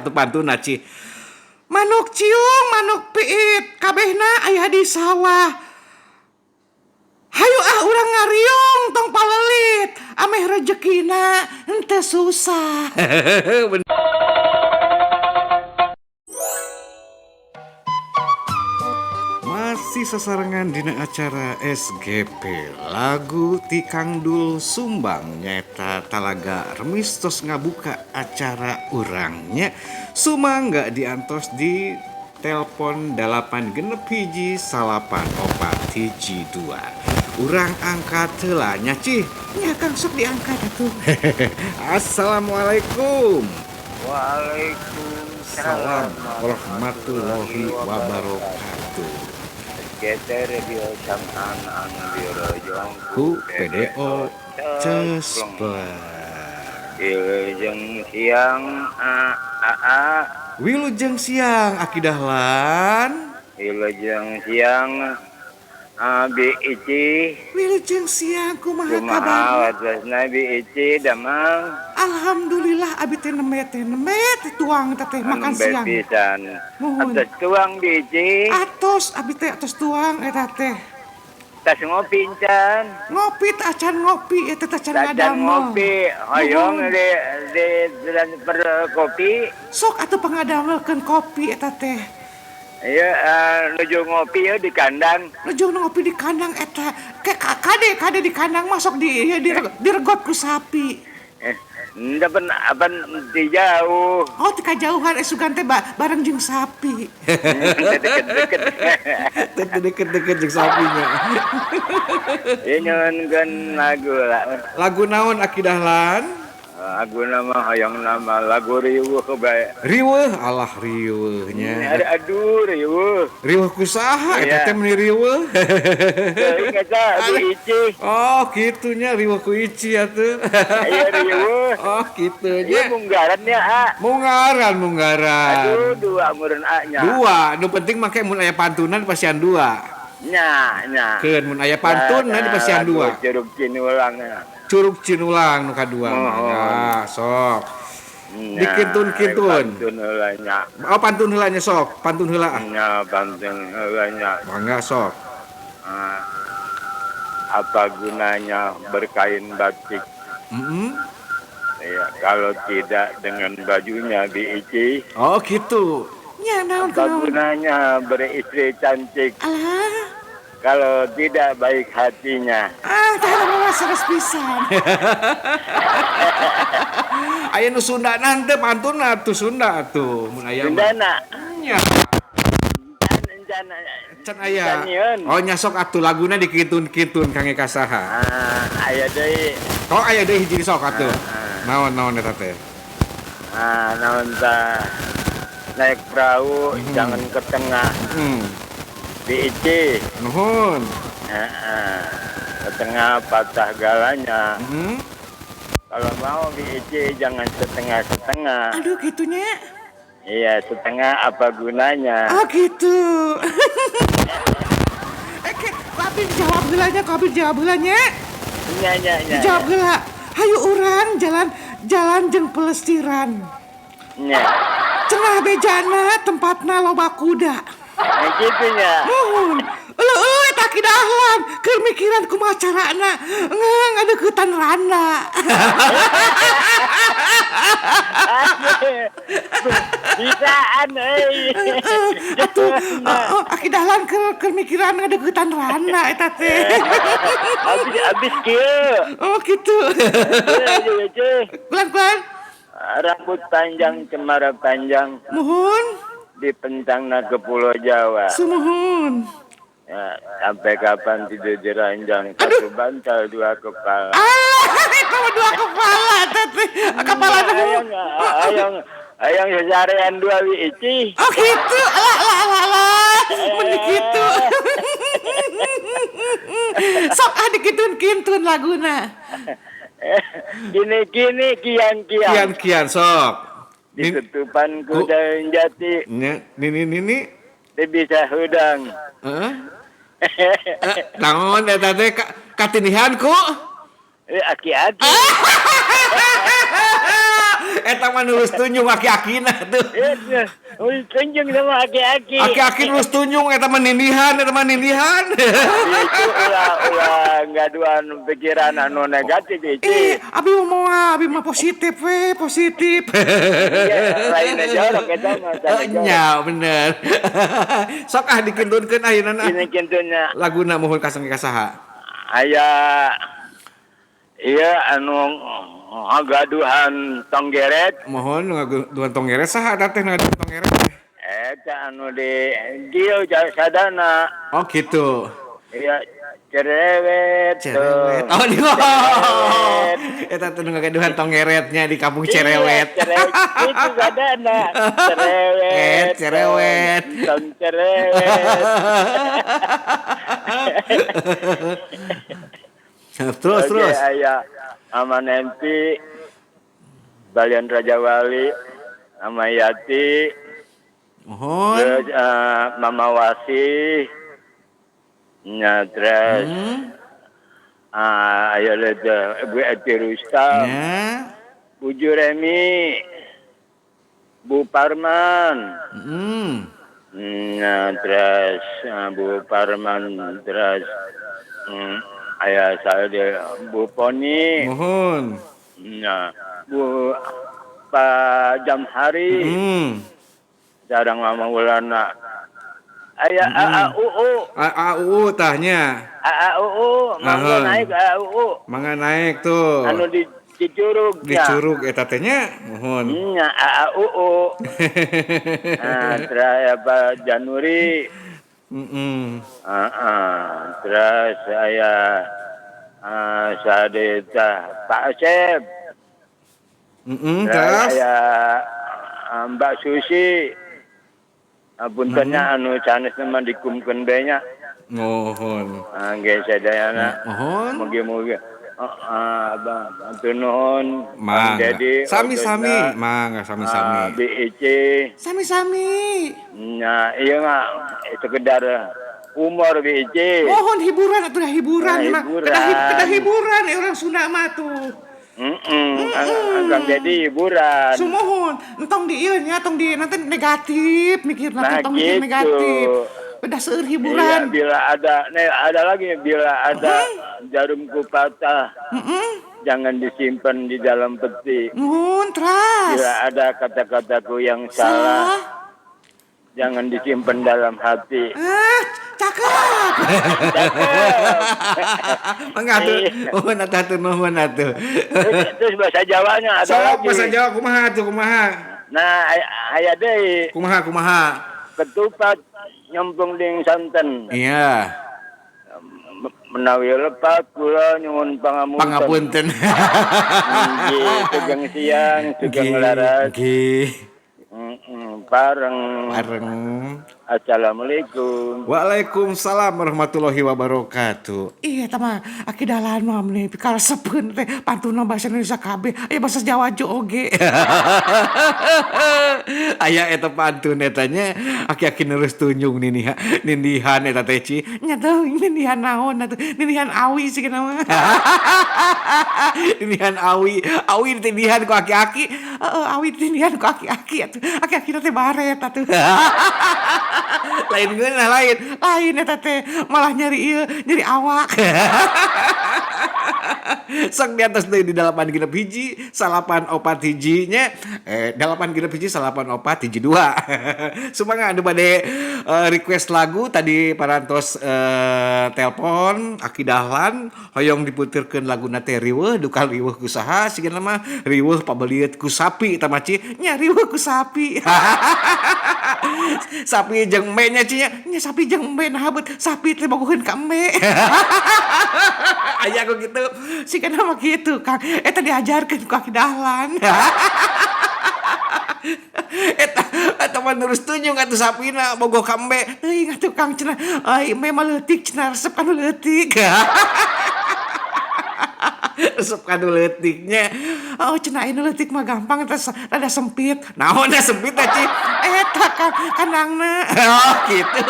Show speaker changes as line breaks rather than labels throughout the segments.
Atuh pantun cih. Manuk ciung, manuk piit, kabehna aya di sawah. Hayu ah urang ngariung tong palelit, ameh rejekina henteu susah. Masih sasarengan dina acara SGP lagu ti Kang Dul Sumbang nyaeta Talaga Remis tos ngabuka acara urang nya. Sumangga diantos di telpon 8 6 1 9 4 1 2. Urang angkat heula nya cih. Nya Kang, sok diangkat atuh. Assalamualaikum.
Waalaikumsalam
warahmatullahi wabarakatuh.
SGT Radio Sam'an anu dirojong
ku PDO Cespleng.
Wilujeng siang a a a.
Wilujeng siang, Aki Dahlan.
Wilujeng siang, Abi Ici.
Wilujeng siang, kumaha
Kumaha
kabar?
Watosna, Bi Ici, damang?
Alhamdulillah, abi teh nembe teh tuang teh makan
Nembe
siang.
Pisan.
Muhun.
Atos tuang, Bi Ici?
Atos, abi teh atos tuang eta teh.
Tas ngopi encan?
Ngopi teh acan, ngopi eta teh acan
Tacan
ngadamel.
ngopi, hoyong
Muhun.
di transfer kopi.
Sok atuh pangadamelkeun kopi eta teh.
Iya, nuju ngopi ya di kandang.
Nuju ngopi di kandang eta. Ke kade kade di kandang masuk di ieu diregot ku sapi.
Eh, apan apan di jauh.
Oh, ti kajauhan sugan teh bareng jeung sapi.
Deket-deket.
Deket-deket jeung sapinya.
Iya, nyuhunkeun lagu lah.
Lagu naon, Aki Dahlan?
Lagu nama hoyong nama lagu riweuh bae.
Riweuh, alah riweuhnya.
Ada aduh riweuh.
Riweuh ku saha eta teh meni riweuh?
Teuing eta Bi Ici.
Oh, kitunya riweuh ku Ici atuh.
Iya, riweuh.
Oh,
Iya,
kitunya.
munggaran ya, A.
Munggaran, munggaran.
Aduh, dua meureun A nya.
Dua, nu penting make mun aya pantunan pasian dua.
Nya, nya.
Keun mun aya pantun
Nah,
di pasian
lagu
dua.
Curug Cinulang ya.
Curug Cinulang nu kadua.
Mohon.
Nah, sok.
Nya,
Dikintun-kintun.
Pantun heula nya.
Oh, pantun heula nya sok, pantun heula ah.
Nya, pantun heula nya.
Mangga sok.
Ah, apa gunanya berkain batik? Ya, kalau tidak dengan bajunya, Bi Ici.
Oh, gitu. Nya naon
Apa
kunaon?
gunanya beristri cantik
Alah.
kalau tidak baik hatinya?
Ah, tah eta mah serius pisan. Aya nu Sunda teu pantun atuh Sunda atuh mun aya mah.
Sundana.
Nya.
Encan,
Can aya.
encan nyieun.
Oh, nya sok atuh laguna dikintun-kintun kangge ka saha?
Ah, aya deui.
Oh, aya deui hiji sok atuh.
Ah.
Naon naon eta teh?
Ah, naon tah? Naik perahu jangan ke tengah. Bi Ici.
Nuhun.
Heeh. Ke tengah patah galanya. Kalau mau, Bi Ici, jangan setengah-setengah.
Aduh, gitunya.
Iya, setengah apa gunanya?
Oh, gitu. Eh, ke, ku abi jawab heula nya, ku abi jawab heula nya.
Nya, nya, nya.
Dijawab heula. Hayu urang jalan jalan jeung pelesiran.
Nya.
Cenah bejana tempatna loba kuda.
Nah, gitu nya.
Muhun. Eueuh eueuh eta Ki Dahlan keur mikiran kumaha carana ngadeuketan randa.
Bisaan euy.
Atuh oh, Aki Dahlan keur mikiran ngadeuketan randa eta teh.
Abis abis kieu.
Oh, gitu.
Ieu, ieu.
Pelan-pelan.
Rambut panjang cemara panjang
Muhun.
dipentangna ke Pulau Jawa.
Sumuhun.
Ya, sampai kapan tidur di ranjang satu bantal dua kepala.
Ah, itu mah dua kepala teh. Kepala
Ayang, ayang, ayang sesarean dua, Bi Ici.
Oh, gitu. Alah alah alah alah. Mun gitu. Sok ah dikintun-kintun laguna.
Gini gini kian kian.
Kian kian sok.
Di tutupan kuda jati.
Nya, nini nini.
Teu bisa hudang.
Heeh. Naon eta teh katindihan ku?
Eh, aki-aki.
Eta mah nu tunjung aki-akina tuh.
Iya, tunjung sama aki-aki.
Aki-aki lurus tunjung eta mah nindihan, eta mah nindihan.
Itu ulah ngaduan pikiran anu negatif itu.
Eh, abi mah abi mah positif we, positif.
Iya, lainnya jorok eta mah.
Nya bener. Sok ah dikintunkeun ayeuna.
Ini kintunnya.
Laguna mohon kasang ka saha?
Aya iya anu ngagaduhan tonggeret.
Mohon ngagaduhan tonggeret saha eta teh ngagaduhan tonggeret?
Eta anu di dieu sadana.
Oh gitu.
Iya, cerewet.
Cerewet. Oh, di eta teh ngagaduhan tongeretnya di kampung Cerewet.
Iya, cerewet. Itu sadana. Cerewet.
Cerewet.
Tong cerewet.
Terus. Terus.
Aya sama Nanti Balian Raja Wali sama Yati.
Mohon.
Terus Mama Wasi. Nya terus ayo lihat Bu Eti Rustam.
Ya.
Bu Juremi, Bu Parman. Nah, terus Bu Parman terus ayah saya dia Bu Poni.
Mohon.
Nah, Bu Pak Jamhari. Sareng Mama Wulana. Ayah AAUU.
AAUU tahnya.
AAUU, mangga naik AAUU.
Mangga naik tuh.
Anu di Curug.
Di Curug eta teh nya, mohon.
Nya AAUU. Nah, terus Pak Januri. Terus saya sadeta Pak Asep.
Terus
saya Mbak Susi. Puntennya anu sanes mah dikumkeun bae nya.
Mohon.
Nggih sadayana.
Mohon.
Mugi-mugi abang hatur nuhun.
Mangga.
Dedi
sami-sami, mangga sami-sami.
BIC.
Sami-sami.
Nah, iya mah sekedar umur BIC.
Mohon hiburan atuh hiburan mah. Kedah hiburan orang Sunda mah tuh.
Kang Dedi hiburan.
Sumuhun, entong di ieu nya, tong di nanti negatif mikirna nah, tong mikir negatif. Udah seueur hiburan.
Iya, bila ada, nih ada lagi bila ada jarumku patah. Jangan disimpan di dalam peti.
Nuhun, terus.
Bila ada kata-kataku yang salah, jangan disimpan dalam hati.
Cakep. Mangga atuh, nuhun atuh nuhun atuh.
Terus bahasa Jawanya ada lagi.
Bahasa Jawa kumaha atuh kumaha?
Nah, aya deui.
Kumaha kumaha?
Ketupat nyemplung ding santen.
Iya.
Menawi lepat kula nyuwun pangapunten.
Pangapunten.
Nggih, sugeng siang, sugeng laras.
Nggih.
Bareng.
Bareng.
Assalamualaikum.
Waalaikumsalam warahmatullahi wabarakatuh. Iya tama aki dalan mah meni pikaresepeun teh pantuna bahasa Indonesia kabeh aya bahasa Jawa oge. Aya eta pantun eta nya aki-aki nerus tunjung ninihan nindihan eta teh ci. Nya teh nindihan naon atuh nindihan awi sih mah. Nindihan awi, awi ditindihan ku aki-aki. Heeh, awi ditindihan ku aki-aki atuh. Aki-aki teh baret atuh. Lain geunah lain. Lain eta teh malah nyari ieu, nyari awak. Sok di atas deui di 8 genep 1 salapan opat hiji nya. 8 genep 1 salapan opat hiji 2. Sumangga anu bade request lagu tadi parantos telepon Aki Dahlan hoyong diputerkeun laguna teh riweuh duka riweuh ku saha sigana mah riweuh pabeliut ku sapi eta mah ci nya riweuh ku sapi. Sapi jeung embe nya ci nya nya sapi jeung embe nah beut sapi teh bogoheun ka embe. Aya ku kitu sigana mah kitu Kang eta diajarkeun ku Aki Dahlan. Eta eta mah nurus tunjung atuh sapina bogoh ka embe teuing atuh Kang cenah ai embe mah leutik cenah resep kanu leutik. Resep kanu leutiknya. Oh cenah anu leutik mah gampang eta rada sempit. Naon da sempit teh ci? Eta Kang kandangna. Oh gitu.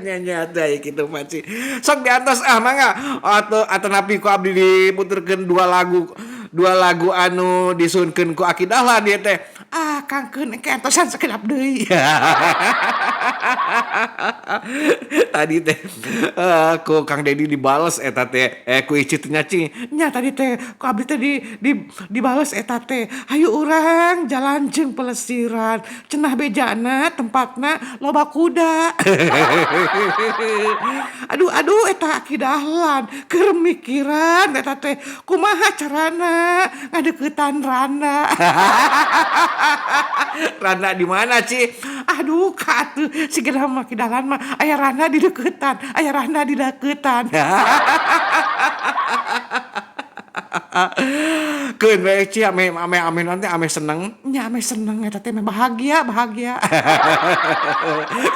Nya nya kitu mah ci. Sok diantos ah mangga atau napi ku abdi diputerkeun dua lagu. Dua lagu anu disuhunkeun ku Aki Dahlan ieu teh. Ah, kangkeun engke antosan sakedap deui. Tadi teh ku Kang Dedi dibales eta teh, ku Ici teh nya Ci. Nya tadi teh ku abdi teh dibales eta teh. Hayu urang jalan jeung pelesiran. Cenah bejana tempatna loba kuda. Aduh aduh eta Aki Dahlan keur mikiran eta teh kumaha carana ngadeuketan Randa. Randa di mana, Ci? Aduh, katuh sigana mah Aki Dahlan mah aya Randa di deuketan, aya Randa di deuketan. Keun we Ci, ame ame ame nanti ame seneng. Nya ame seneng eta teh bahagia, bahagia.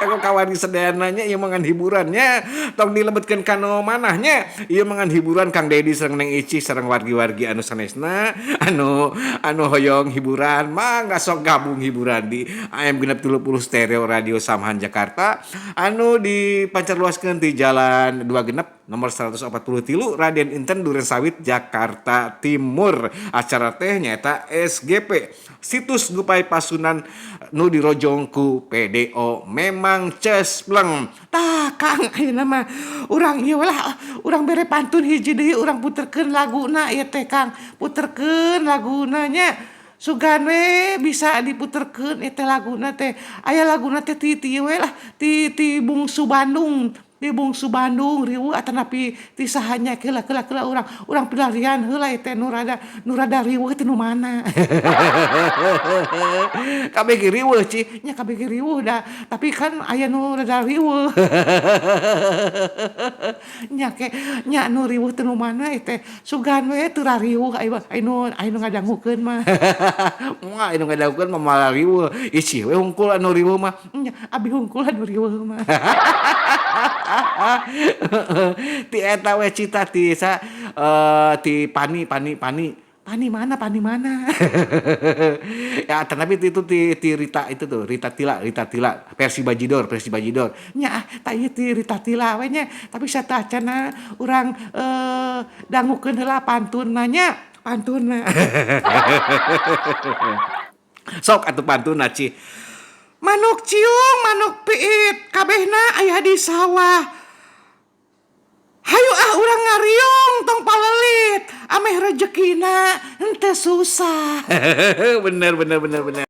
Kanggo kawari sadayana nya ieu mah ngan hiburan nya. Tong dilebetkeun ka nu manah nya. Ieu mah ngan hiburan Kang Dedi sareng Neng Ici sareng wargi-wargi anu sanesna anu anu hoyong hiburan mangga sok gabung hiburan di AM 630 Stereo Radio Samhan Jakarta anu dipancarluaskeun di Jalan 2 Genep nomor 143 Raden Inten Duren Sawit Jakarta Timur. Acara teh nyaeta SGP Situs Gupai Pasundan nu dirojong ku PDO Memang Cespleng. Tah Kang ayeuna mah urang ieu lah urang bere pantun hiji deui urang puterkeun laguna ieu teh Kang. Puterkeun laguna nya. Sugan we bisa diputerkeun ieu teh laguna teh. Aya laguna teh ti ti we lah ti ti Bungsu Bandung. Ti Bungsu Bandung riweuh atanapi ti saha nya keula keula keula urang urang pilarian heula ieu teh nu rada riweuh teh nu mana. Kabeh ge riweuh Ci, nya kabeh ge riweuh da tapi kan aya nu rada riweuh. Nya ke nya nu riweuh teh nu mana ieu teh sugan we teu rariweuh aya nu ngadangukeun mah. Moal anu ngadangukeun mah moal riweuh, Ici we hungkul anu riweuh mah. Nya abi hungkul anu riweuh mah. Ti eta we cita ti sa ti Pani Pani Pani Pani mana Pani mana. Ya tapi itu ti ti Rita itu tuh Rita Tila Rita Tila versi Bajidor versi Bajidor. Nya tah ieu ti Rita Tila we nya tapi sateuacanna urang dangukeun heula pantunna nya pantunna. Sok atuh pantunna Ci. Manuk ciung manuk piit kabehna aya di sawah. Hayu ah urang ngariung tong palelit ameh rejekina henteu susah. Bener bener bener bener.